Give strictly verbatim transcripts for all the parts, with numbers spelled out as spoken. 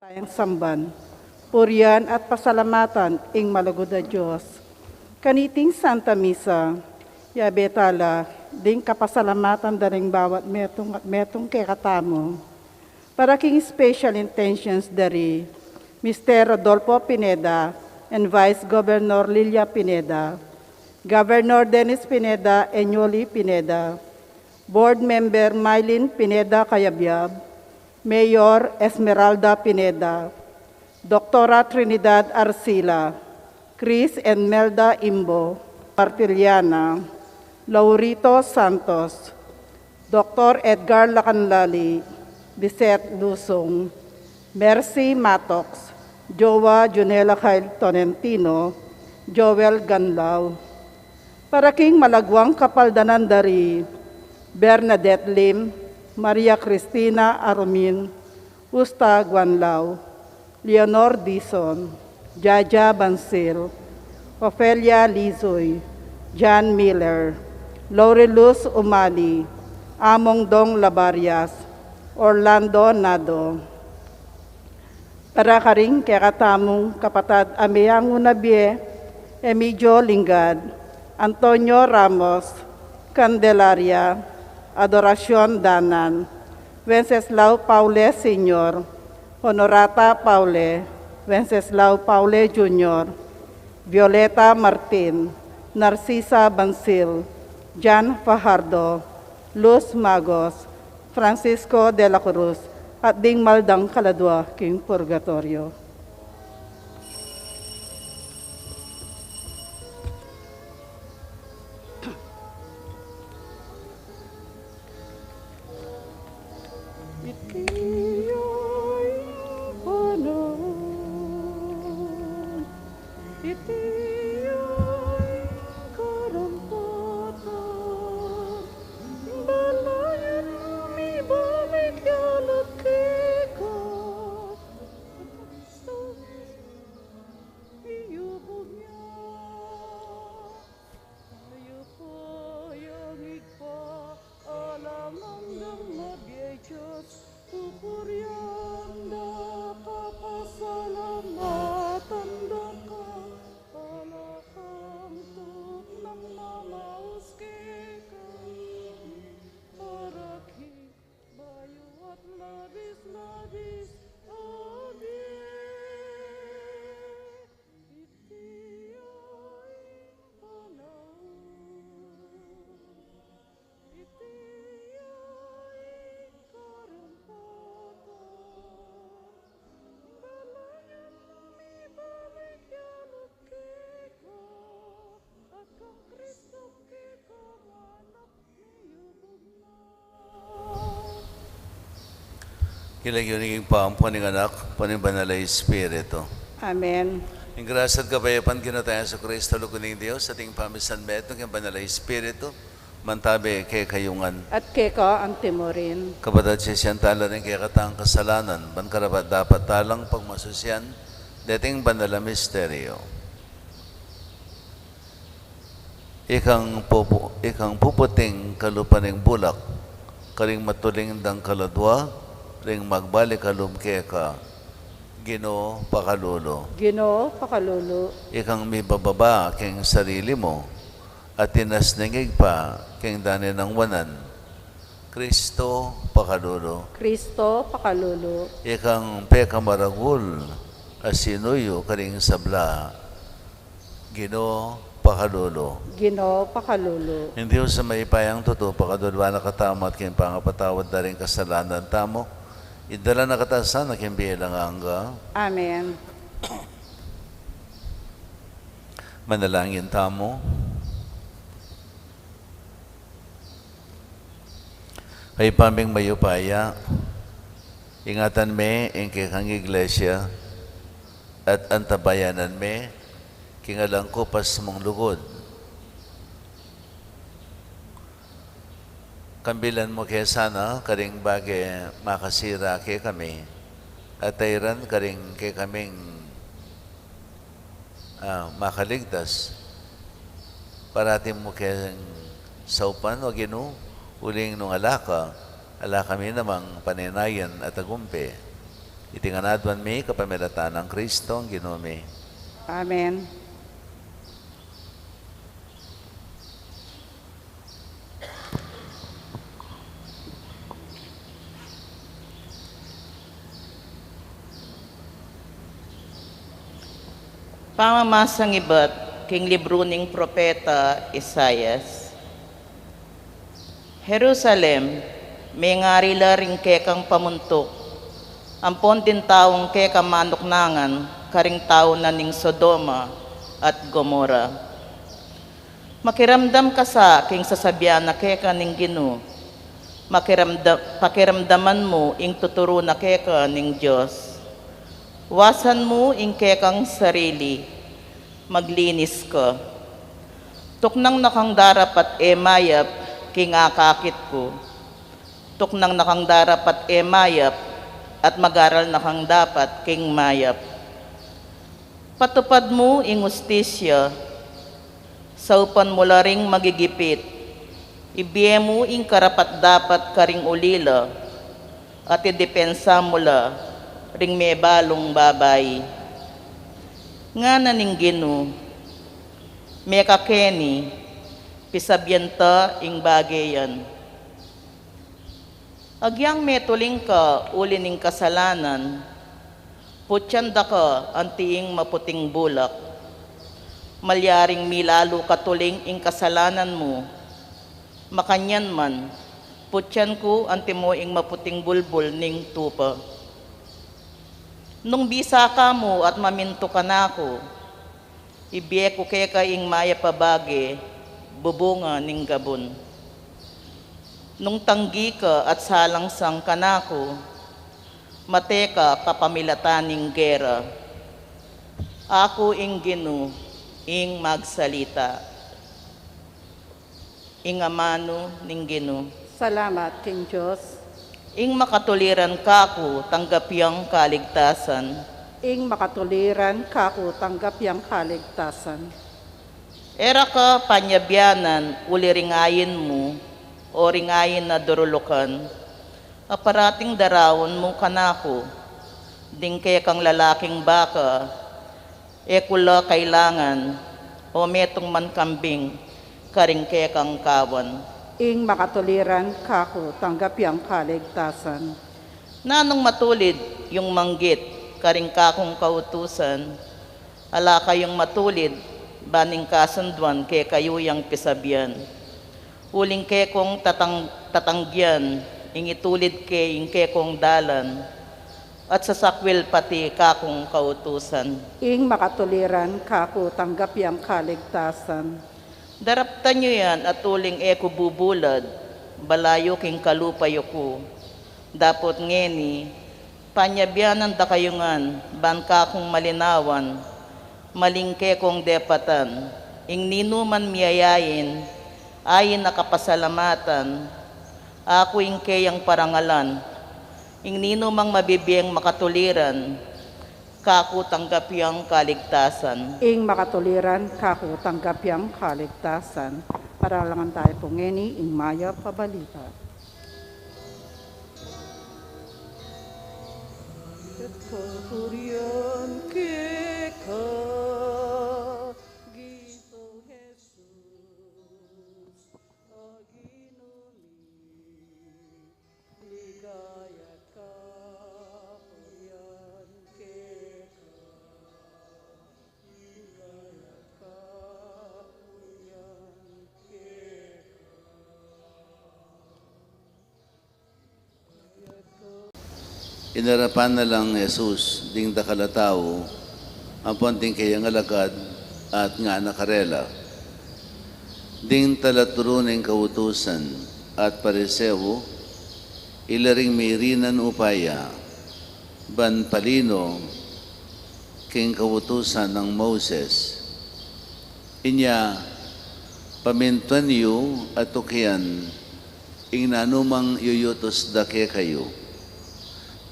Tayang samban, purian at pasalamatan ing malugud a Dios. Kaniting Santa Misa, yabe tala ding kapasalamatan da ring bawat metung at metung kekatamu. Para king special intentions dari Mister Rodolfo Pineda and Vice Governor Lilia Pineda, Governor Dennis Pineda and Yoli Pineda, Board Member Mylene Pineda Cayabyab, Mayor Esmeralda Pineda, Doktora Trinidad Arcila, Chris and Melda Imbo, Martiliana, Laurito Santos, Doktor Edgar Lacanlali, Lisette Lusong, Mercy Matox, Joa Junela Kyle Tonentino, Joel Ganlao. Para king malagwang kapaldanan dari Bernadette Lim, Maria Cristina Arumin, Usta Guanlao, Leonor Dizon, Jaja Bansil, Ofelia Lizoy, John Miller, Laurilus Umali, Among Dong Labarias, Orlando Nado. Para karing kekatamung kapatad a meyangu na bie, Emigio Lingad, Antonio Ramos, Candelaria, Adoracion Danan, Wenceslao Paule Senior, Honorata Paule, Wenceslao Paule Junior, Violeta Martin, Narcisa Bansil, Jan Fajardo, Luz Magos, Francisco de la Cruz, at ding mal dang kaladua king purgatorio. Iti ya ing panaun, iti ya ing karampatan, balayan mu mibalik ya la keka. Kristo, miyubug ya. Mayap a Ibpa, alang anggang mabie Dios, pupurian da ka, pasalamatan da ka, ala kang tuknang mamaus keka, para king bayu at labis-labis a bie. Iti ya ing panaun, iti ya ing karampatan, balayan mu mibalik ya la keka, at kang Kristong kekang anak, miyubug na. King lagyu ning Ibpa, ampo ning Anak, ampo ning Banal a Espiritu. Amen. Ing grasya at kapayapan ning Ginu tang Jesucristo, lugud ning Dios, at ing pamisanmetung ning Banal a Espiritu, mantabe kekayu ngan. At keka antimurin. Kapatad, sisian tala ring kekatang kasalanan, ban karapat-dapat talang pagmasusyan deting banal a misteryo. Ikang pupu-, ikang puputing kalupa ning bulak, karing matuling dang kaladua ring magbalik a lub keka, Ginu, pakalulu. Ginu, pakalulu. Ikang mibababa king sarili mu, at tinas ning Ibpa king dani nang wanan, Kristo, pakalulu. Kristo, pakalulu. Ikang pekamaragul a sinuyu karing sabla, Ginu, pakalulu. Ginu, pakalulu. Ing Dios a mayupayang tutu, pakadulwan na katamu at king pangapatawad da ring kasalanan tamu, idala na katamu sana king bie alang angga. Amen. Manalangin tamu. Ibpa ming mayupaya, ingatan me ing kekang Iglesia, at antabayanan me king alang kupas mung lugud. Kambilan mu ke sana karing bage makasira kekami, at tairan karing kekaming, ah, makaligtas. Parati mu keng saupan, O Ginu, uling nung ala ka, ala kami namang panenayan at tagumpe. Iti ngan aduan mi kapamilatan nang Kristong Ginu mi. Amen. Pamamasang ibat king libru ning propeta Isaias. Jerusalem, mengari la ring kekang pamuntuk, ampon ding taung keka manuknangan karing tau na ning Sodoma at Gomorra. Makiramdam ka sa king sasabian na keka ning Ginu. Makiramda-, pakiramdaman mu ing tuturu na keka ning Dios. Wasan mu ing kekang sarili, maglinis ka. Tuknang na kang darapat e mayap king akakit ku. Tuknang na kang darapat e mayap, at mag-aral na kang dapat king mayap. Patupad mu ing ustisya, saupan mu la ring magigipit, ibie mu ing karapat-dapat karing ulila, at idepensa mu la ring mebalung babai. Ngana ning Ginu, mekakeni, pisabian ta ing bage yan. Agyang metuling ka uli ning kasalanan, putian da ka anti ing maputing bulak. Malyaring milalu katuling ing kasalanan mu, makanyan man, putian ku antimo ing maputing bulbul ning tupa. Nung bisa ka mu at mamintu kanaku, ibie ku keka ing mayap a bage, bubunga ning gabun. Nung tanggi ka at salangsang kanaku, mate ka kapamilatan ning gera. Aku ing Ginu, ing magsalita. Ing amanu ning Ginu. Salamat king Dios. Ing makatuliran kaku, tanggap yang kaligtasan. Ing makatuliran kaku, tanggap yang kaligtasan. E ra ka panyabianan uli ring ain mu, o ring ain a durulukan, a parating daraun mu kanaku, ding kekang lalaking baka, e ku la kailangan, o metung man kambing, karing kekang kawan. Ing makatuliran kaku, tanggap yang kaligtasan. Nanung matulid yung manggit karing kakung kautusan, ala kayung matulid, ban ing kasunduan kekayu yang pisabian. Uling kekong tatang-, tatanggian, ing itulid ke ing kekong dalan, at sasakwil pati kakung kautusan. Ing makatuliran kaku, tanggap yang kaligtasan. Daraptan yu yan at uling e ku bubulad, balayu king kalupa yu ku. Dapot ngeni, panyabianan da kayu ngan, ban kakung malinawan, maling kekong depatan, ing ninuman miyayain, ain a kapasalamatan, aku ing keyang parangalan, ing ninumang mabibieng makatuliran, kaku tanggap yang kaligtasan. Ing makatuliran, kaku tanggap yang kaligtasan. Padalangan tayu pu ngeni ing mayap a balita. Kapurian keka, Gintong Jesus, a Ginu mi, ligaya at kapurian keka, ligaya at kapurian keka. Inarapan na lang Jesus ding dakal a tau ampon ding keyang alagad at ngana karela, ding talaturu ning kautusan at Pariseo, ila ring mirinan upaya ban palino king kautusan nang Moses. Inya, pamintuan yu at tukian ing nanumang yuyutus da kekayu.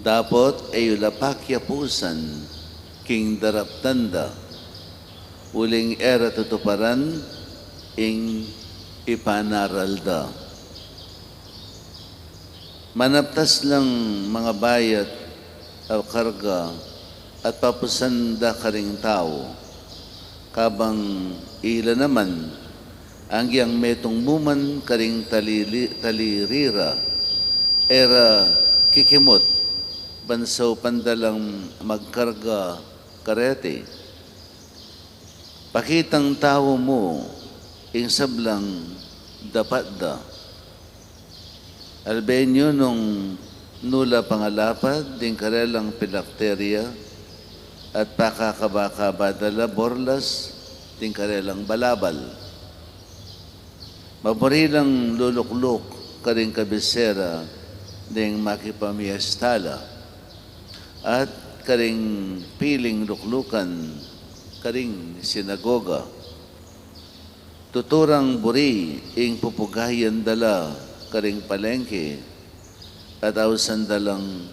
Dapot e yu la pakiapusan king daraptan da, uling e ra tutuparan ing ipanaral da. Manaptas lang mangabayat a karga at papusan da karing tau. Kabang ila naman, anggiyang metung mu man karing talili-, taliri ra, e ra kikimut, ban saupan da lang magkarga kareti. Pakitang tau mu ing sablang dapat da. Alben yu nung nu la pangalapad ding karelang pilakteria at pakakaba-kaba da la borlas ding karelang balabal. Maburi lang lulukluk karing kabisera ding makipamiesta la, at karing piling luklukan karing sinagoga. Tutu rang buri ing pupugayan da la karing palengke, at ausan da lang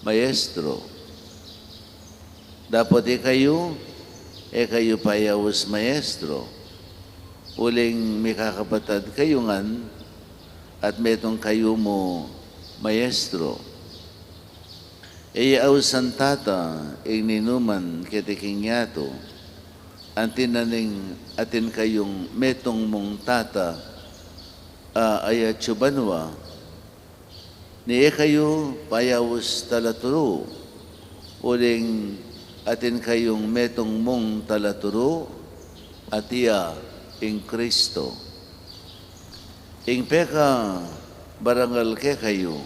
maestro. Dapot ikayu, e kayu payaus maestro, uling mikakapatad kayu ngan, at metung kayu mu maestro. E ya ausan tata ing ninuman keti king yatu, anti na ning atin kayung metung mung tata a ayatsu banua, ni e kayu payaus talaturu, uling atin kayung metung mung talaturu, at iya ing Kristo. Ing pekabarangal kekayu,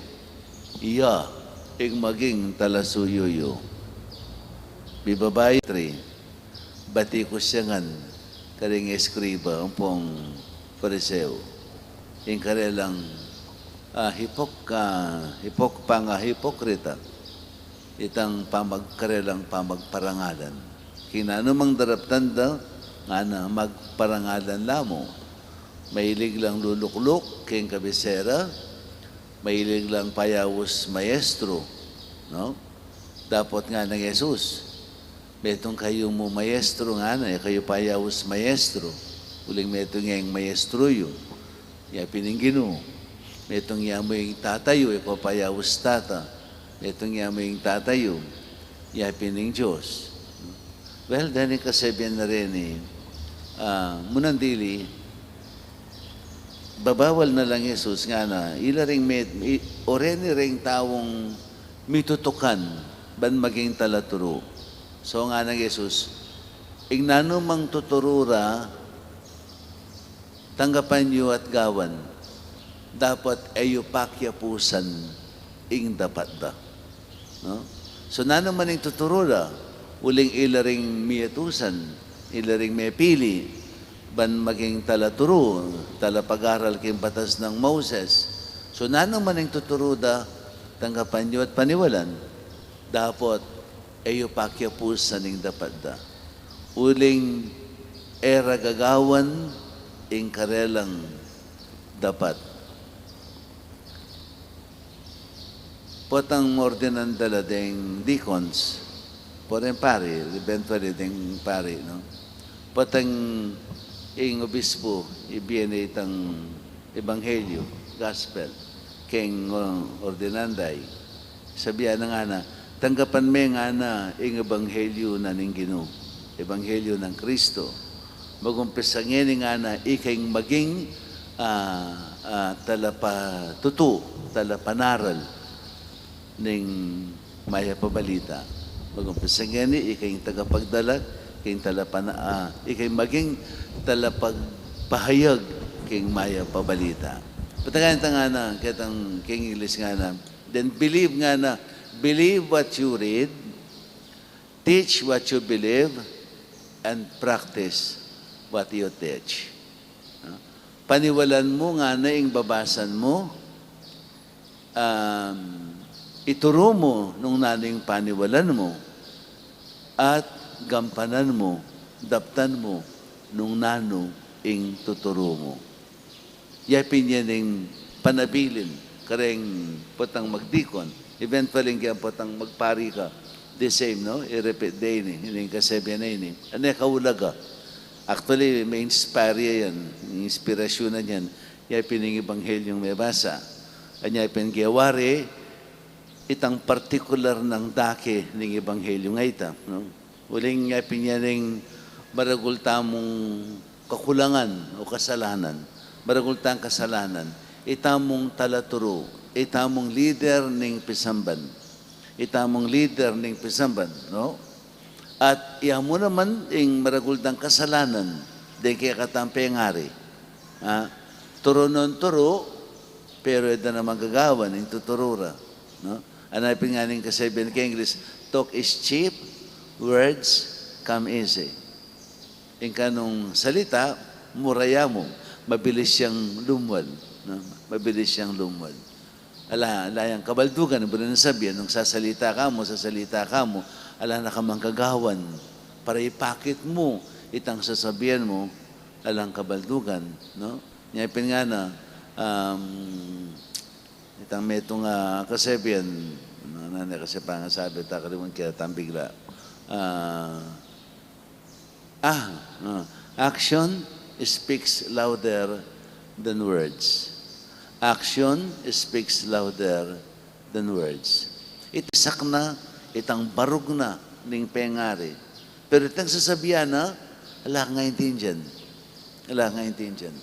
iya ing maging talasuyu yu. Bibaba yu, three. Batikus ya ngan karing eskriba ampong Fariseo, ing karelang, ah, hipok-, ah, hipok-, panga-hipokrita, itang pamag-, karelang pamagparangalan. King nanu mang daraptan da, ngana, magparangalan la mu. Mailig lang lulukluk king kabisera, mailig lang payaus maestro, no? Dapot ngana nang Jesus, metung kayu mu maestro, ngana, e kayu payaus maestro, uling metung ya ing maestro yu, ya pin ing Ginu. Metung ya mu ing tata yu, e kayu payaus tata, metung ya mu ing tata yu, ya pin ing Dios. Well, deni kasabian na reni, ah, munang dili, babawal na lang Jesus, ngana, ila ring me-, i-, o reni ring taung mitutukan ban maging talaturu. So, ngana nang Jesus, ing nanu mang tuturu ra, tanggapan yu at gawan, dapot e yu pakiapusan ing dapat da. No? So, nanu man ing tuturu da, uling ila ring miatusan, ila ring mepili, ban maging talaturu, talapag-aral king batas nang Moses. So, nanu man ing tuturu da, tanggapan yu at paniwalan, dapot e yu pakiapusan ing dapat da. Uling e ra gagawan ing karelang dapat. Potang ordinan da la deng deacons, potang pari, eventually deng pari, no? Potang ing obispo, ibie ne itang ebanghelyo, gospel, keng, uh, ordinan da. Sabian na ngana, tanggapan me ngana ing ebanghelyo na ning Ginu, ebanghelyo nang Kristo. Mag-umpisa ngeni ngana ika ing maging, ah, ah, talapatutu, talapanaral ning Mayap a Balita. Mag-umpisa ngeni, ika ing tagapagdala king talapana-, ah, ika ing maging talapagpahayag king Mayap a Balita. Patagan ta ngana, ketang king English ngana, then believe ngana, believe what you read, teach what you believe, and practice what you teach. No? Paniwalan mu ngana ing babasan mu, um, ituru mu nung nanu ing paniwalan mu, at gampanan mu, daptan mu nung nanu ing tuturu mu. Ya pin ing panabilin kareng potang magdikon, eventually ing potang magpari ka, the same, no? I-repeat da ini, ini ing kasabian na ini. Ane kaulaga. Actually, ma-inspire ya yan, inspirasyonan yan. Ya pin ing ebanghelyo mebasa. Anya pin king wari, itang partikular nang dake ning ebanghelyu ngeni, no? Uling yapin ya ning maragul tamung kakulangan o kasalanan, maragul tang kasalanan, itamung talaturu, itamung lider ning pisamban, itamung lider ning pisamban, no? At iya mu naman ing maragul dang kasalanan deng kekatang pengari. Ah, turu nung turu, pero e da naman gagawan ing tuturu ra, no? Anya pin ngana ning kasabian ke English, "Talk is cheap, words come easy." Ing kanung salita, mura ya mu, mabilis yang lumual, no? Mabilis yang lumual. Ala, ala yang kabaldugan, buri nang sabian, nung sasalita ka mu, sasalita ka mu, ala na ka mang gagawan para ipakit mu itang sasabian mu, alang kabaldugan, no? Nya pin ngana, um, itang metung a kasabian, na, na, na, kasi pangasabi, takaliwan kita tambigla. Ah, ah, ah, action speaks louder than words. Action speaks louder than words. Ita sakna, itang barug na ning pengari. Pero itang sasabian na, ala kang aintindian. Ala kang aintindian.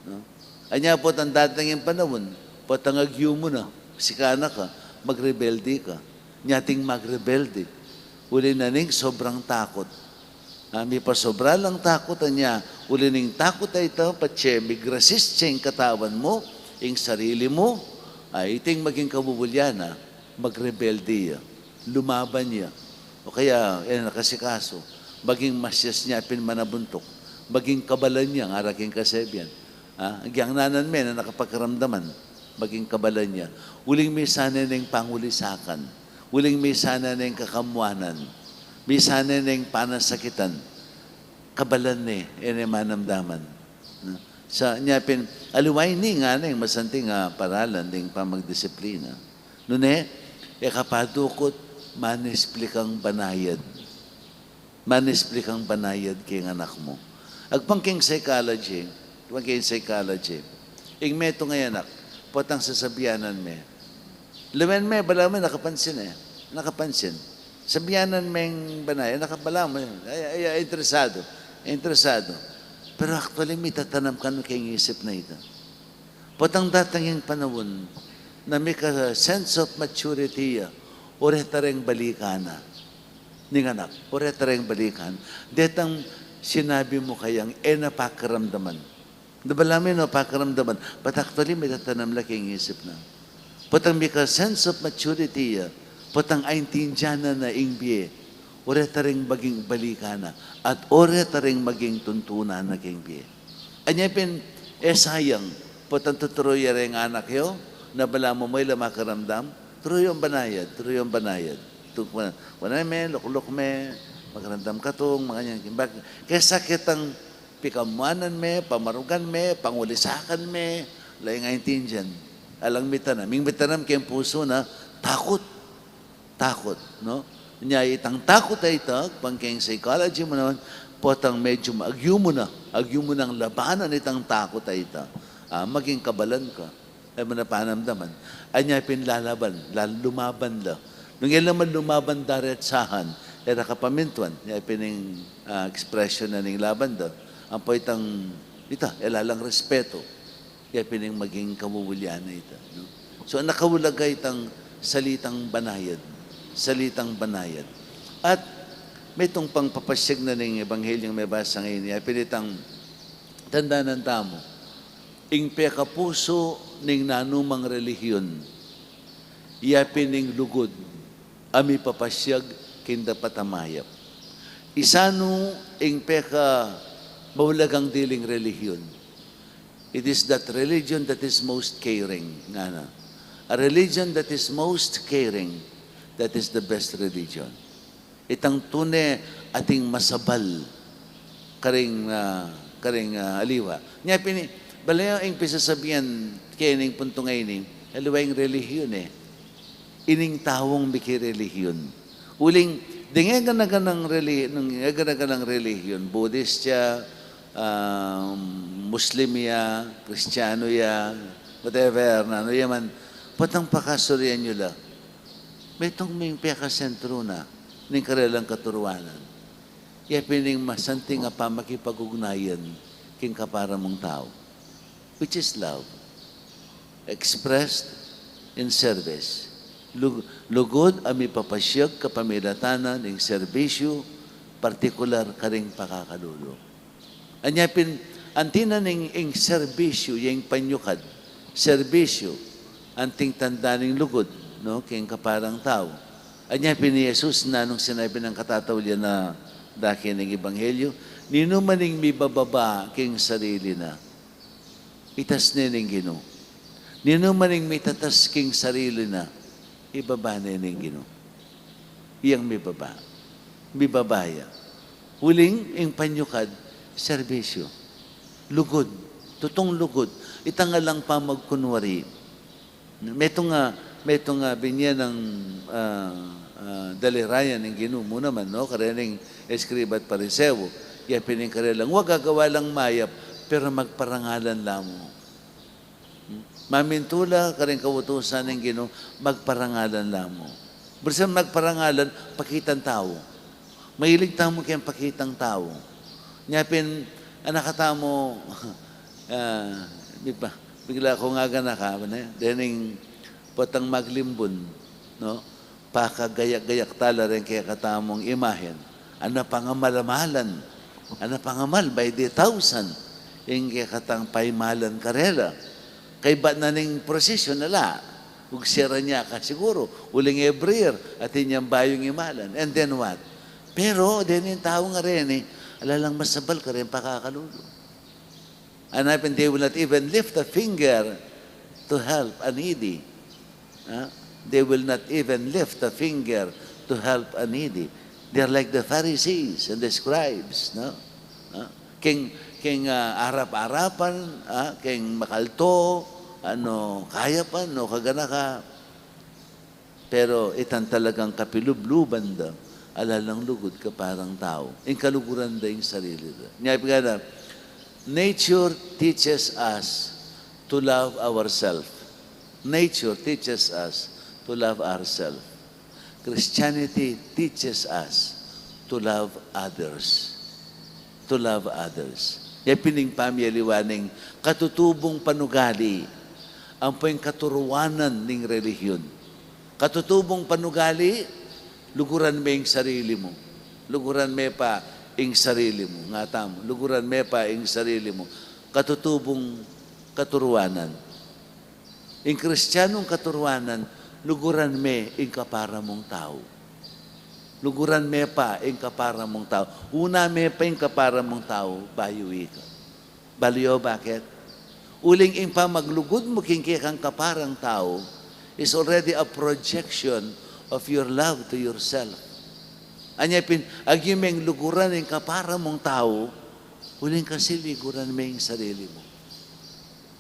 No? Anya potang datang ing panaun, potang agyu mu na, sikan na ka, magrebelde ka. Nya ating magrebelde. Uli na ning sobrang takut. Ah, mipasobra lang takut, anya, uli ning takut a ita, patse mig-resist ya ing katawan mu, ing sarili mu, ay iting maging kabubulian na, magrebelde ya, lumaban ya. O kaya, e na kasikasu, maging masyas nya pin manabuntuk, maging kabalan ya, ngara king kasabian. Ah, agyang nanan me na nakapakiramdaman, maging kabalan ya. Uling misan ne ning pangulisakan, uling misan ne ning kakamuanan, misan ne ning panasakitan, kabalan ne, e ne manamdaman. No? Sa, nya pin, aliwa ini ngana ing masanting a paralan ding pamagdisiplina. Nune, e ka padukut, manisplikang banayad. Manisplikang banayad king anak mu. Agpang king psychology, agpang king psychology, ing metung a anak, potang sasabianan me, lawen me, balamu nakapansin e, nakapansin. Sabianan meng banayad, naka-, balamu, ay, ay, ay, interesado, interesado. Pero actually, mitatanam kanu king isip na ita. Potang datang ing panaun na mika sense of maturity ya, o reta reng balikan na ning anak, o reta reng balikan. Detang sinabi mu kayang e na pakiramdaman. Da balamu e na pakiramdaman, but actually, mitatanam la king isip na. Potang mika sense of maturity ya, potang aintindian na na ing bie, o reta reng maging balikan na, at o reta reng maging tuntunan na king bie. Anya pin, e sayang, potang tuturu ya reng anak yu, na balamu e la makiramdam, turu yung banayad, turu yung banayad. Tung kuna, kuna me, lukluk me, makiramdam ka tung, makanyan, kimbak, kesa kitang pikamuanan me, pamarugan me, pangulisakan me, ala ing aintindian. Alang mitanam, ing mitanam king pusu na, takut. Takut, no? Nya itang takut a ita, agpang king psychology mu naman, potang medyu ma-, agyu mu na, agyu mu nang labanan itang takut a ita. Ah, maging kabalan ka. E mu na panamdaman. Anya pin lalaban, lal-, lumaban la. Nung e la man lumaban daretsahan, e ra ka pamintuan, nya pin ing, ah, expression na ning laban da. Ampo itang, ita, e la lang respeto. Nya pin ing maging kabubulian na ita, no? So, nakaulaga itang salitang banayad. Salitang banayad. At metung pang papasiag na ning ebanghelyung mebasa ngeni, nya pin itang tandanan tamu, ing pekapusu ning nanumang relihiyon, ya pin ing lugud a mipapasiag king dapat a mayap. Isanu ing pekamaulagang diling relihiyon? It is that religion that is most caring, ngana. A religion that is most caring, that is the best religion. Itang tune ating masabal karing, ah, karing, ah, aliwa. Nya pin i, bale ing pisasabian ke ning puntung a ini, aliwa ing relihiyon e. Ining taung miki relihiyon. Uling, deng egana-ganang reli-, nung egana-ganang relihiyon, Buddhist ya, ah, Muslim ya, Kristiyanu ya, whatever, nanu ya man, potang pakasurian yu la. Metung ming pekasentru na ning karelang katuruanan. Ya pin ing masanting a pamakipag-ugnayan king kapara mung tau, which is love expressed in service. Lug-, lugud a mipapasyag kapamilatan na ning serbisyu, partikular karing pakakalulu. Anya pin, anti na ning ing serbisyu, ya ing panyukad, serbisyu, anting tanda ning lugud, no, king kaparang tau. Anya pin i Jesus na nung sinabi nang katataulian na dake ning ebanghelyu, ninu man ing mibababa king sarili na, itas ne ning Ginu. Ninu man ing mitatas king sarili na, ibaba ne ning Ginu. Iyang mibaba. Mibaba ya. Uling ing panyukad, serbisyu. Lugud. Tutung lugud. Itang alang pamagkunwari. Metung a, metung a binye nang, ah, ah, dalirayan ning Ginu mu naman, no? Karening eskriba at Pariseo. Ya pin ing karelang, wa gagawa lang mayap, pero magparangalan la mu. Hmm? Mamintu la karing kautusan ning Ginu, magparangalan la mu. Buri sang magparangalan, pakitang tau. Mahilig tamu keng pakitang tau. Nya pin, anak tamu, ah, bigla, bigla kung aganaka, ne? Dening potang maglimbun, no? Pakagayak-gayak tala ring kekatamung imahen. Ana pangamal-amalan, ana pangamal by the thousand ing kekatang paimalan karela. Kaybat na ning prosesyon, ala, ugse ra nya ka siguru, uling every year atin yang bayung imalan. And then what? Pero dening tau ngareni, ala lang masabal kareng pakakalulu. And even they will not even lift a finger to help a needy. Huh? They will not even lift a finger to help a needy. They're like the Pharisees and the scribes, no? Huh? King, king, ah, arap-arapan, ah, king makalto, ano, kayapan, no, kaganaka. Pero itang talagang kapilubluban da, ala lang lugud kaparang tau. Ing kaluguran da ing sarili da. Nya pin ngana, nature teaches us to love ourselves. Nature teaches us to love ourselves. Christianity teaches us to love others. To love others. Ya pin ing pamialiwa ning katutubung panugali ampo ing katuruanan ning relihiyon. Katutubung panugali, luguran me ing sarili mu. Luguran me pa ing sarili mu. Ngatamu, luguran me pa ing sarili mu. Katutubung katuruanan. Ing Kristiyanung katuruanan, luguran me ing kapara mung tau. Luguran me pa ing kapara mung tau. Una me pa ing kapara mung tau, bayu ika. Balu yu bakit? Uling ing pamaglugud mu king kekang kaparang tau is already a projection of your love to yourself. Anya pin, agyu meng luguran ing kapara mung tau, uling kasi liguran me ing sarili mu.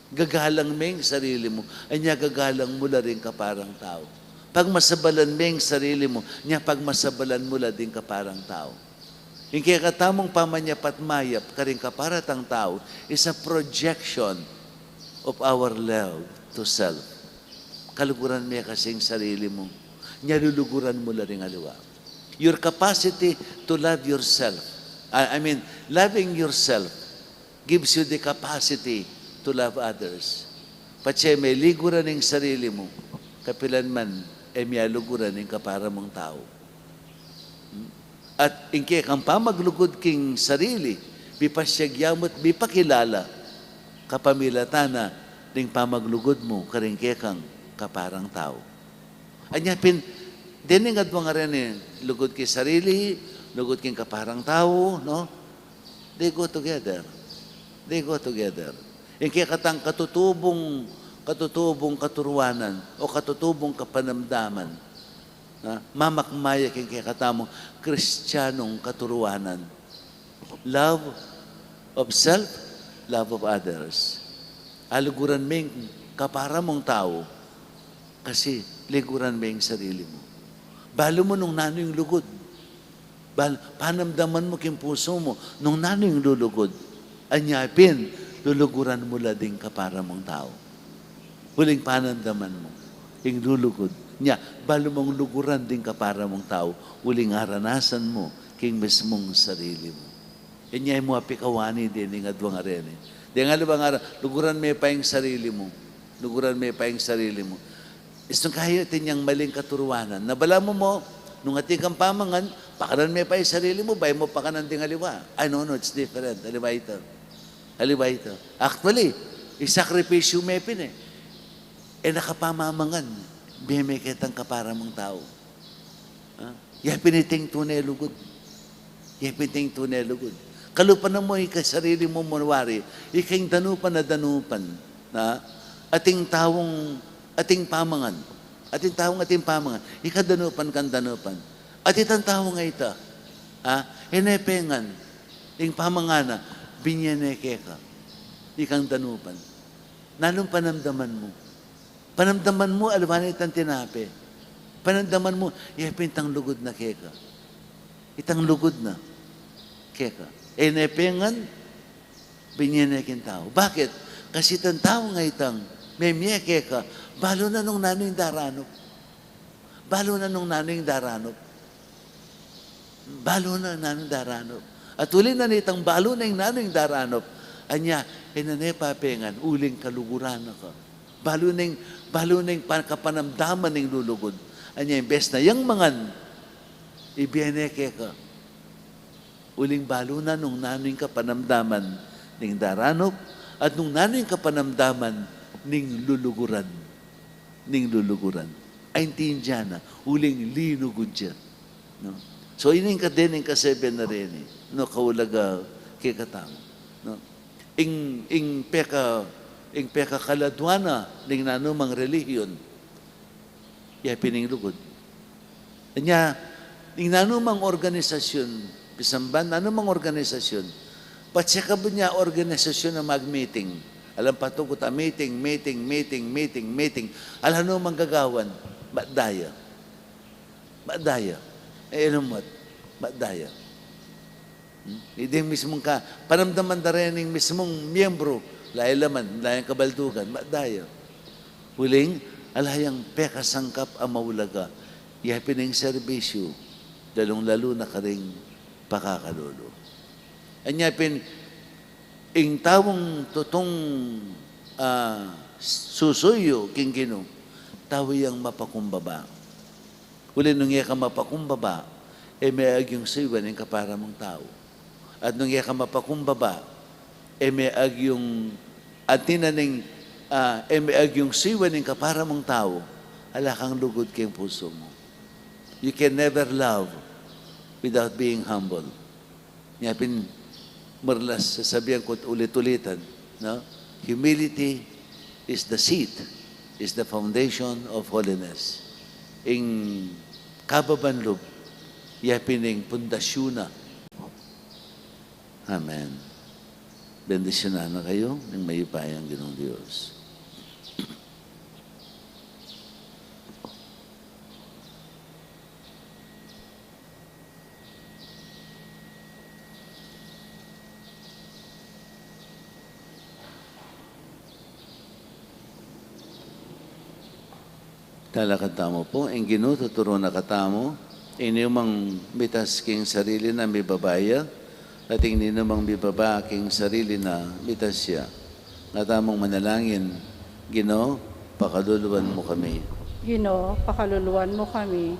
Gagalang me ing sarili mu, anya gagalang mu la ring kaparang tau. Pagmasabalan me ing sarili mu, anya pagmasabalan mu la ding kaparang tau. Ing kekatamung pamanyapat mayap karing kapara tang tau is a projection of our love to self. Kaluguran me kasi ing sarili mu, anya luluguran mu la ring aliwa. Your capacity to love yourself, I, I mean, loving yourself gives you the capacity to love others. Patse me liguran ing sarili mu, kapilan man e mialuguran ing kapara mung tau. Hmm? At ing kekang pamaglugud king sarili, mipasyag ya mu't mipakilala kapamilatan na ning pamaglugud mu karing kekang kaparang tau. Anya pin, dening adwa ngeni, lugud king sarili, lugud king kaparang tau, no? They go together. They go together. Ing kekatang katutubung, katutubung katuruanan o katutubung kapanamdaman, ha? Mamakmaya king kekatamung Kristiyanung katuruanan. Love of self, love of others. Aluguran me ing kapara mung tau, kasi liguran me ing sarili mu. Balu mu nung nanu ing lugud. Bal-, panamdaman mu king pusu mu nung nanu ing lulugud. Anya pin, luluguran mu la ding kapara mung tau. Uling panamdaman mu ing lulugud Nya, balu mung luguran ding kapara mung tau, uling aranasan mu king mismung sarili mu. Inya e mu apikawani dening aduang areni. Deng aliwa ngara, luguran me pa ing sarili mu. Luguran me pa ing sarili mu. Istung kayu, atin yang maling katuruanan. Na balamu mu, nung atin kang pamangan, pakanan me pa ing sarili mu, bayu mu pakanan ding aliwa. Ay, no, no, it's different. Aliwa ita. Aliwa ita. Actually, isakripisyu me pin e. E na ka pamamangan, bie me ketang kapara mung tau. Ha? Ya pin iting tune lugud. Ya pin iting tune lugud. Kalupa na mu ika sarili mu mu wari, ika ing danupan a danupan, na ating taung ating pamangan. Ating taung ating pamangan. Ika danupan kang danupan. At itang taung ita, ha? E ne pengan, ing pamangan na, binye ne keka. Ikang danupan. Nanung panamdaman mu? Panamdaman mu, aliwa ne itang tinape. Panamdaman mu, ya pin itang lugud na keka. Itang lugud na keka. E ne pengan, binye ne king tau. Bakit? Kasi itang taung itang memie keka, balu na nung nanu ing daranup. Balu na nung nanu ing daranup. Balu na nanu ing daranup. At uli na nitang balu na ing nanu ing daranup, anya, e na ne pa pengan, uling kaluguran na ka. Balu na ing, balu na ing pa-, kapanamdaman ning lulugud. Anya, imbes na yang mangan, ibie ne keka. Uling balu na nung nanu ing kapanamdaman ning daranup, at nung nanu ing kapanamdaman ning luluguran. Ning luluguran. Aintindian na, uling linugud ya. No? So, ini ing kadening kasebi na reni, no, kaulaga kekatamu. No? Ing, ing peka, ing pekakaladuan na ning nanumang relihiyon, ya pin ing lugud. Nya, ing nanumang organisasyun, pisamban, nanumang organisasyun, patse ka bu nya organisasyun a mag-meeting. Alang patugut a meeting, meeting, meeting, meeting, meeting. Ala numang gagawan, bat daya. Bat daya. E, e lumwat, bat daya. Hmm? Iding mismung ka, panamdaman da rin ning mismung miyembru, lain laman, lain kabaldugan, bat daya. Uling, ala yang pekasangkap a maulaga, ya pin ing serbisyu, lalung-lalu na karing pakakalulu. Anya pin, ing taung tutung, ah, susuyu king Ginu, tau yang mapakumbaba. Uli nung e ka mapakumbaba, e me agyung suyuan ing kapara mung tau. At nung e ka mapakumbaba, e me agyung, atin na ning, ah, e me agyung suyuan ing kapara mung tau, ala kang lugud king pusu mu. You can never love without being humble. Nya pin, maralas sasabian ku't ulit-ulitan, no? Humility is the seed, is the foundation of holiness. Ing kababan lub, ya pin ing pundasyun na. Amen. Bendisyunan na kayu ning mayupayang Ginung Dios. Talakad tamu pu. Ing Ginu tuturu na katamu, ing ninumang mitas king sarili na mibaba ya, at ing ninumang mibaba king sarili na mitas ya. Nga tamung manalangin. Ginu, pakaluluan mu kami. Ginu, pakaluluan mu kami.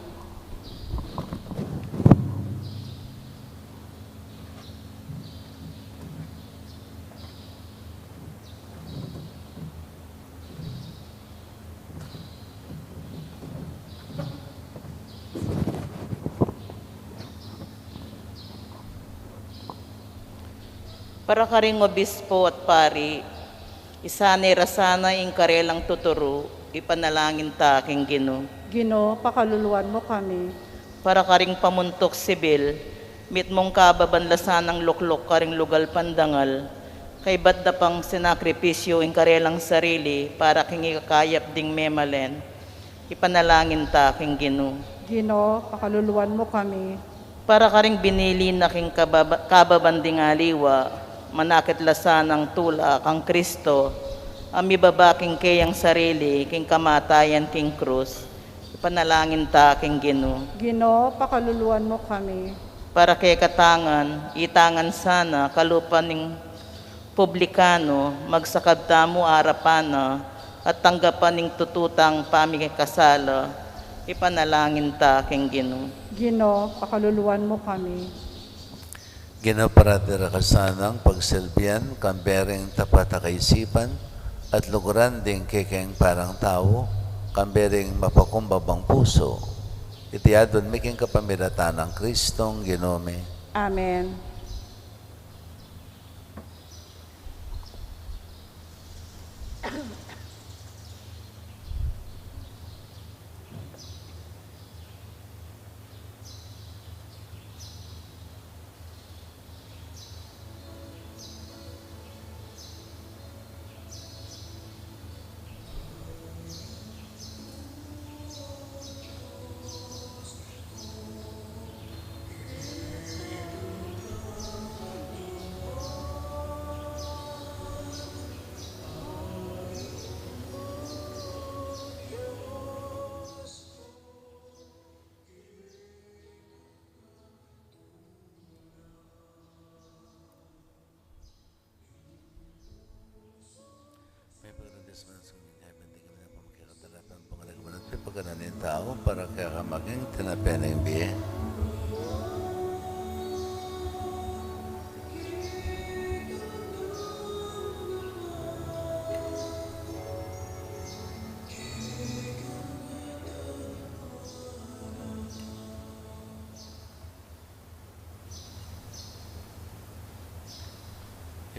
Para karing obispo at pari, isane ra sana ing karelang tuturu, ipanalangin ta king Ginu. Ginu, pakaluluan mu kami. Para karing pamuntuk sibil, mitmung kababan la sanang lukluk karing lugal pandangal, kaybat da pang sinakripisyu ing karelang sarili para king ikakayap ding memalen, ipanalangin ta king Ginu. Ginu, pakaluluan mu kami. Para karing binili na king kababa-, kababan ding aliwa, manakit la sanang tula kang Kristo, a mibaba king keyang sarili king kamatayan king krus, Panalangin ta king Ginu. Ginu, pakaluluan mu kami. Para kekatang ngan, itang ngan sana kalupa ning publikanu, magsakab tamu arapan na, at tanggapan ing tutu tang pamikasala, ipanalangin ta king Ginu. Ginu, pakaluluan mu kami. Ginu, parati ra ka sanang pagsilbian, kambe ring tapat a kaisipan, at luguran ding kekeng parang tau, kambe ring mapakumbabang pusu. Iti aduan mi king kapamilatan nang Kristong Ginu mi. Amen. May pagkakadis man sa mga kaibigan, tingnan mo, makikatalapan, pangalagman at pagkanan ng tao para kaya ka maging tinape ng bie.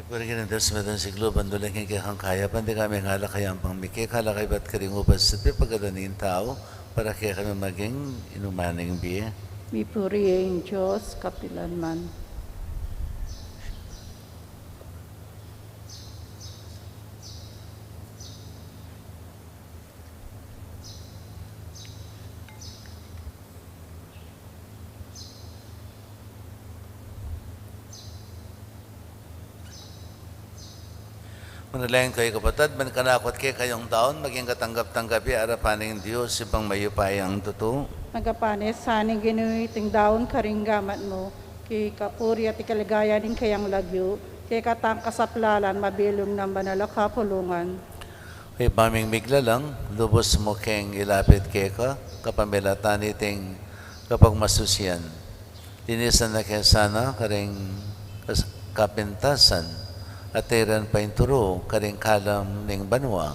Ipuri king Dios, metung king siglo, banduleng king kekang kayapan, ding kami ngalakay ampang mike, kalakay bat karing ubas at pipagalan ning tau, para kekami maging inuman ning bie. Mipuri ing Dios, kapilan man. Manalangin kayu, kapatad, ban kanaku at kekayung daun maging katanggap-tanggap ya arapan ning Dios Ibpang mayupayang tutu. Agapan na sa ning Ginu iting daun karing gamat mu, king kapurian at king kaligayan ning kayang lagyu, kekatang kasaplalan mabilug nang banal a kapulungan. O Ibpa ming miglalang, lubus mu keng ilapit keka kapamilatan niting kapagmasusian. Linisan na ke sana karing kas-, kapintasan, at tairan pa ing turu karing kalam ning banua.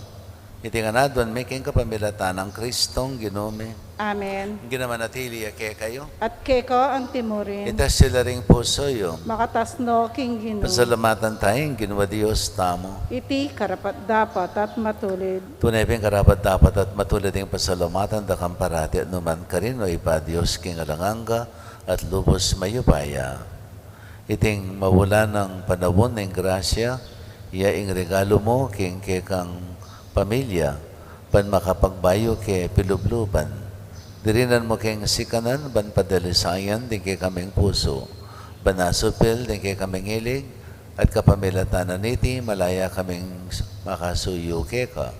Iti ngan aduan mi king kapamilatan nang Kristong Ginu mi. Amen. Ing Ginu manatili ya kekayu. At keka antimurin. Itas yu la ring pusu yu. Makatas no king Ginu. Pasalamatan taya ing Ginu a Dios tamu. Iti karapat-dapat at matulid. Tune pin karapat-dapat at matulid ing pasalamatan da kang parati at numan karin, O Ibpa, Dios king alang angga at lubus mayupaya. Iting mabulanang panaun ning grasya, ya ing regalu mu king kekang pamilya, ban makapagbayu ke pilubluban. Dirinan mu keng sikanan ban padalisayan ding kekaming pusu, ban asupil ding kekaming ilig, at kapamilatan na niti malaya kaming makasuyu keka.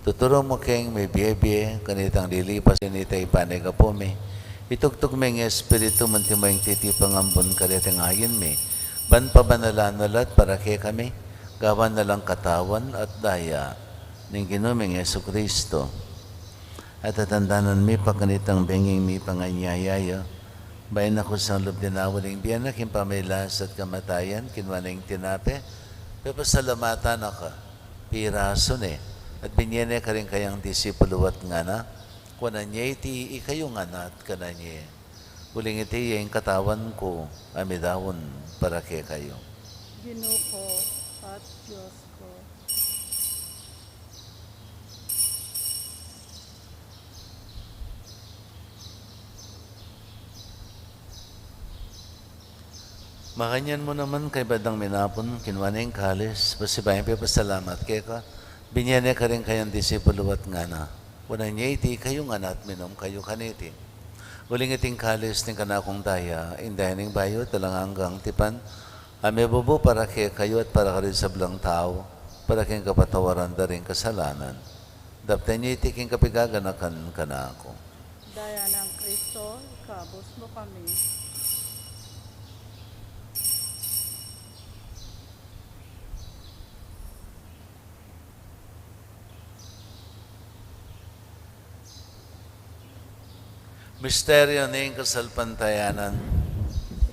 Tuturu mu keng mibie-bie kanitang lilipas, nita ing panyawad mi. Itugtug me ing Espiritu mu, anti mo ing titipan ambun kareting ain mi, ban pabanalan na la at para kekami gawan na lang katawan at daya ning Ginu ming Jesucristo. At tatandanan mi pa kanitang benging mipanganyaya ya, bayu na kusang lub dinawa ning bie na, king pamagkasakit at kamatayan, kinua ne ing tinape, pepasalamatan na ka, pirasu ne, at binie ne karing kayang disipulu at ngana: Kuanan ye iti ikayu ngan at kanan ye, uling iti ya ing katawan ku a midaun para kekayu. Ginu ku at Dios ku. Makanyan mu naman, kaybat dang minapun, kinua ne ing kalis, pasibayu yang pepasalamat keka, binie ne karing kayang disipulu at ngana: Kuanan ye iti ikayu ngan at minum kayu kaniti, uling iti ing kalis ning kanakung daya, ing daya ning bayu at alang anggang tipan, a mibubu para kekayu at para karing sablang tau, para king kapatawaran da ring kasalanan. Daptan ye iti king kapaganakan kanaku. Daya nang Kristo, ikabus mu kami. Misteryo ning kasalpantayanan.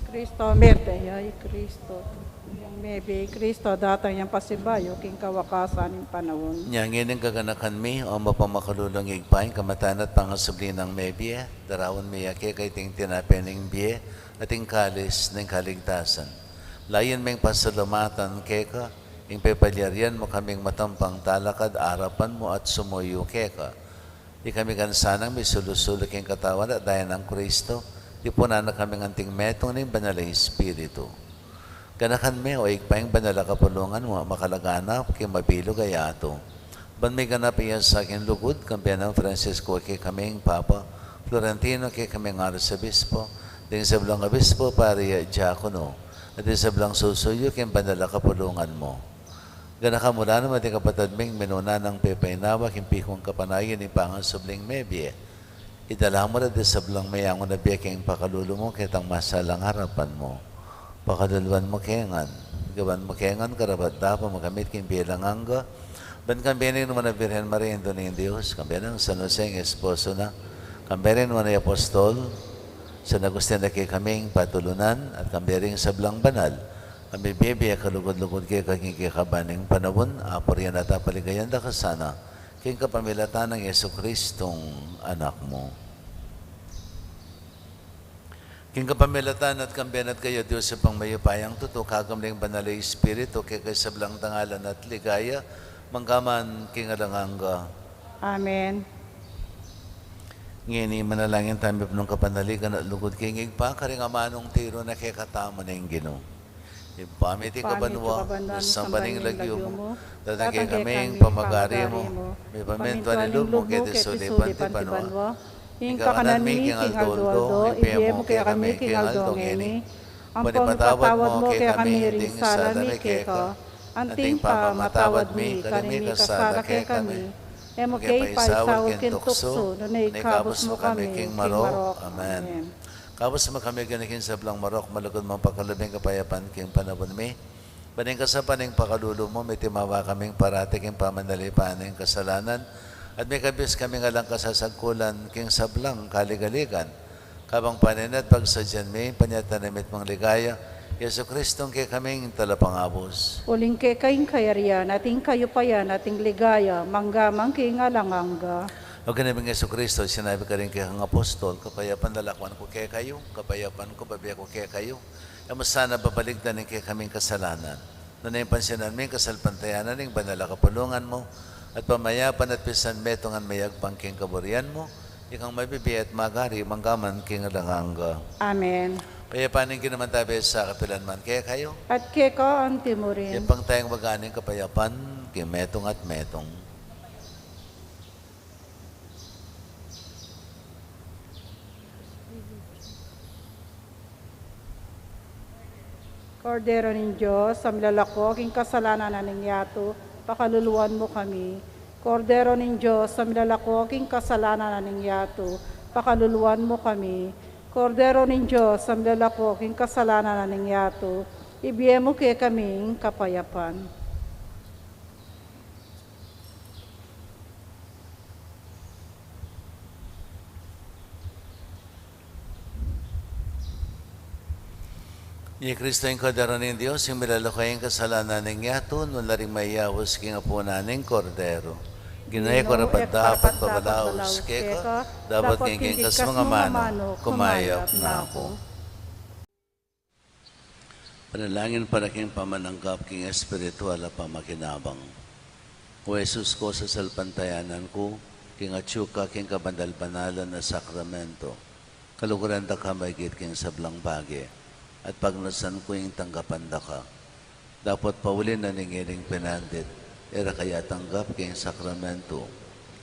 Kristo, mete ya i Kristo. Yang mebie i Kristo, datang yang pasibayu king kawakasan ning panaun. Ngeni kaganakan mi, o mapamakalulung Ibpa, ing kamatayan at pangasubli nang mebie, daraun mi ya keka iting tinape ning bie at ing kalis ning kaligtasan. Layun ming pasalamatan keka ing pepalyarian mu kaming matampang talakad arapan mu at sumuyu keka. Ikami ngan sanang misulu-sulu king katawan at daya nang Kristo, tipunan na kaming anting metung ning Banal a Espiritu. Ganakan me, o Ibpa, ing banal a kapulungan mu, makalaganap king mabilug a yatu. Ban miganap ya sa king lugud, kambe nang Francisco a kekaming Papa, Florentino a kekaming Arsobispo, ding sablang obispo, pari at diakono, at ding sablang susuyu king banal a kapulungan mu. Ganakan mu la naman ding kapatad ming minuna nang pepainawa king pikung kapanayan ning pangasubling mebie. Idala mu la ding sablang meangu na bie king pakalulu mu, ketang masalang arapan mu. Pakaluluan mu ke ngan. Gawan mu ke ngan karapat-dapat makamit king bie alang angga. Ban kambe ning Nuan a Birhen Maria, Indu ning Dios, kambe nang San Jose, ing esposo na, kambe ring nuan a apostol, San Agustin a kekaming patulunan, at kambe ring sablang banal a mibibie kalugud-lugud keka king kekaban ning panaun, apurian da at paligayan da ka sana, king kapamilatan nang Jesucristong Anak mu. King kapamilatan na at kambe na at kaya, Dios Ibpang mayupayang tutu, kayabe ning Banal a Espiritu, keka ing sablang dangalan at ligaya, mangga man king alang angga. Amen. Ngeni manalangin tamu king kapanaligan at lugud king Ibpa, karing amanung tiru na kekatamu ning Ginu. Ibpa mi, atiu ka banua, misamban ya ing lagyu mu, datang kekami ing pamagari mu, mipamintuan ing lub mu keti sulip anti banua. Ing kakanan mi king aldo-aldo, ibie mu kekami king aldo ngeni. Ampon ipatawad mu kekami ding sala mi keka, anti ing pamamatawad mi karing mikasala kekami. E mu ke paisaul king tuksu, nune ikabus mu kami king marok. Amen. Ikabus mu kami, Ginu, king sablang marok, malugud mung pakalub ing kapayapan king panaun mi. Ban king kasapan ning pakalulu mu, mitimawa kaming parati king pamanalipan ning kasalanan, at mikabus kaming alang kasasagkulan king sablang kaligaligan. Kabang panenayan at pagsadyan mi ing panyatang ning mitmung ligaya, Jesucristong kekaming Talapangabus. Uling keka ing kayarian, at ing kayupayan, at ing ligaya, mangga man king alang angga. O Ginu ming Jesucristo, sinabi mu karing kekang apostol, kapayapan lalakwan ku kekayu, kapayapan ku bibie ku kekayu. E mu sana babalikdan ing kekaming kasalanan, nune pansinan mi ing kasalpantayanan ning banal a kapulungan mu, at pamayapan at pisan metungan mayagpang king kaburian mu, ikang mabibie at magari mangga man king alang angga. Amen. Ing kapayapan ning Ginu mantabe sa kapilan man kekayu. At keka anti mu rin. Ipangtaya ing maganang kapayapan king metung at metung. Kordero ning Dios, a milalako king kasalanan ning yatu, pakaluluan mu kami. Kordero ning Dios, a milalako king kasalanan ning yatu, pakaluluan mu kami. Kordero ning Dios, a milalako king kasalanan ning yatu, ibie mu kekami ing kapayapan. I Kristo ing Kordero ning Dios, ing milalako king kasalanan ning yatu, nuan la ring mayayaus king apunan ning Kordero. Ginu, e ku karapat-dapat pabalaus keka, dapot king kekang kasmang amanu, kumayap na ku. Panalangin para king pamananggap king espiritual a pamakinabang. O Jesus ku, sasalpantayanan ku king atyu ka king kabanal-banalan a sakramento. Kaluguran da ka maigit king sablang bage, at pagnasan ku ing tanggapan da ka. Dapot pauli na ning ining pinandit, e ra ka ya tanggap king sakramento,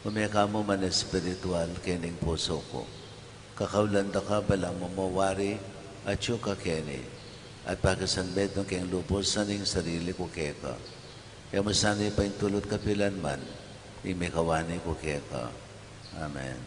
ume ka mu man espiritual king pusu ku. Kakaulan da ka balamu mu wari atyu ka keni, at pakisanmetung king lubusan ing sarili ku keka. E mu sana ipaintulut kapilan man ing mikawani ku keka. Amen.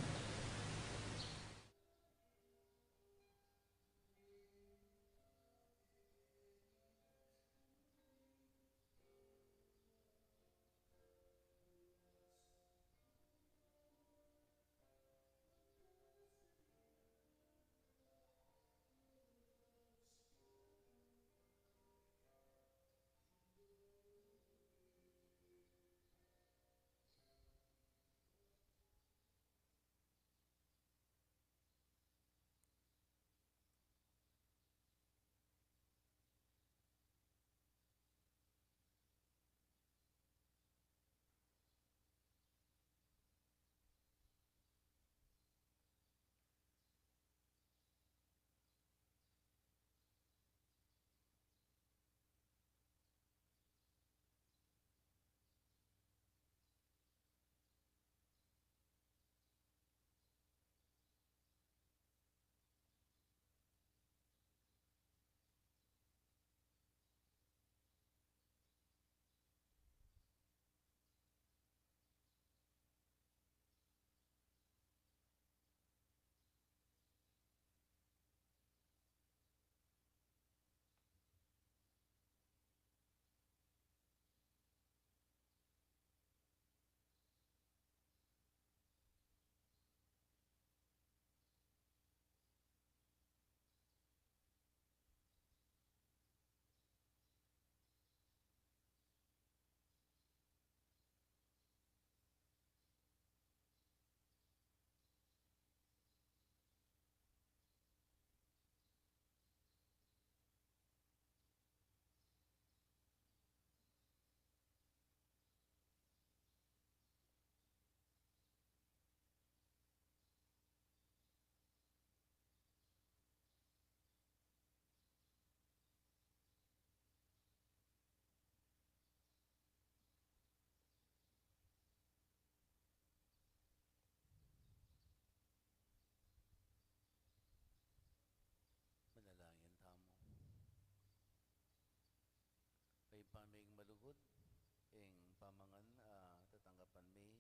Pamangan, ah, tatanggapan mi,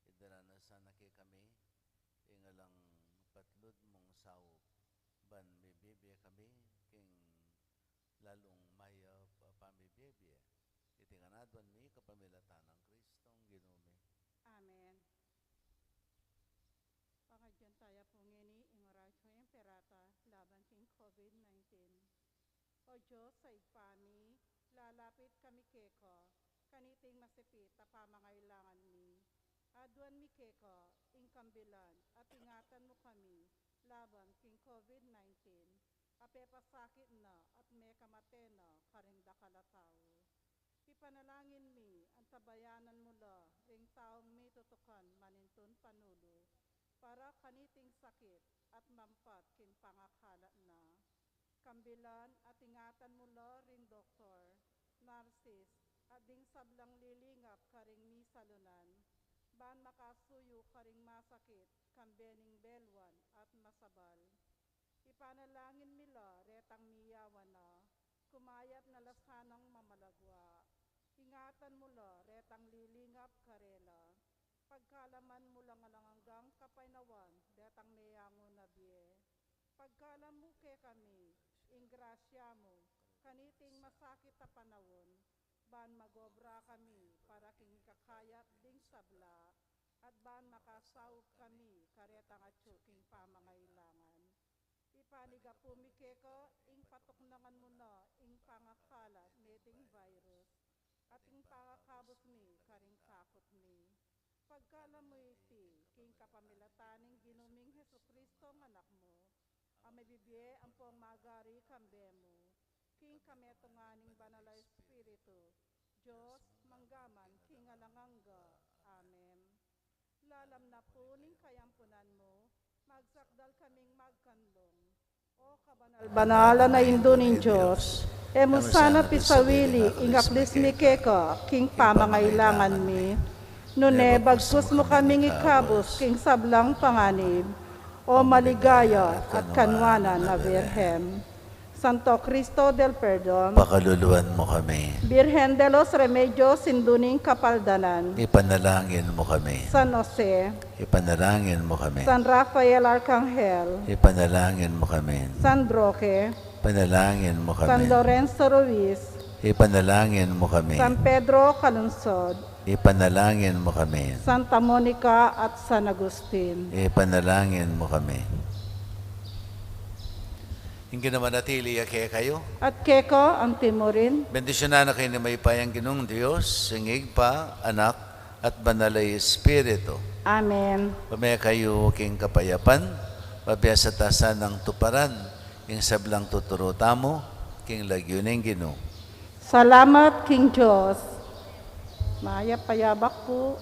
idala na sana kekami ing alang patlud mung saup, ban mibie-bie kami king lalung mayap a pamibie-bie. Iti ngan aduan mi kapamilatan nang Kristong Ginu mi. Amen. Pangadyan taya pu ngeni ing Oratio Imperata laban king COVID nineteen. O Dios a Ibpa mi, lalapit kami keka, kaniting masipit a pamangailangan mi. Aduan mi keka ing kambilan at ingatan mu kami laban king COVID nineteen, a pepasakit na at mekamate na karing dakal a tau. Ipanalangin mi, antabayanan mu la ring taung mitutukan manintun panulu, para kaniting sakit at mampat king pangakalat na. Kambilan at ingatan mu la ring doktor, narsis, at ding sablang lilingap karing misalunan, ban makasuyu karing masakit, kambe ning belwan at masabal. Ipanalangin mi la retang miyawan na, kumayap na la sanang mamalagwa. Ingatan mu la retang lilingap karela. Pagkalaman mu lang alang anggang kapaynawan detang meyangu na bie. Pagkalam mu kekami ing grasya mu kaniting masakit a panaun, ban magobra kami para king ikakayap ding sabla, at ban makasaup kami karetang atyu king pamangailangan. Ipanigapu mi keka ing patuknangan mu na ing pangakalat neting virus, at ing pangakabus mi karing takut mi. Pagkalam mu iti king kapamilatan ning Ginu ming Jesucristo, a Anak mu, a mibibie ampong magari kambe mu, king kametungan ning Banal a Espiritu, Dios, mangga man king alang angga. Amen. Lalam na pu ning kayampunan mu, magsakdal kaming magkanlung. O kabanal-banalan a Indu ning Dios, e mu sana pisawili ing aklis mi keka king pamangailangan mi. Nune bagkus mu kaming ikabus king sablang panganib, O maligaya at kanuanan a Birhen. Santo Cristo del Perdon, pakaluluan mu kami. Birhen de los Remedios, Indu ning Kapaldanan, ipanalangin mu kami. San Jose, ipanalangin mu kami. San Rafael Arcangel, ipanalangin mu kami. San Roque, ipanalangin mu kami. San Lorenzo Ruiz, ipanalangin mu kami. San Pedro Calungsod, ipanalangin mu kami. Santa Monica at San Agustin, ipanalangin mu kami. Ing Ginu manatili ya kekayu. At keka anti mu rin. Bendisyunan na kayu ning mayupayang Ginung Dios, ing Ibpa, Anak, at Banal a Espiritu. Amen. Pamekayu king kapayapan, pabiasa ta sanang tuparan ing sablang tuturu tamu king lagyu ning Ginu. Salamat king Dios. Mayap a yabak pu.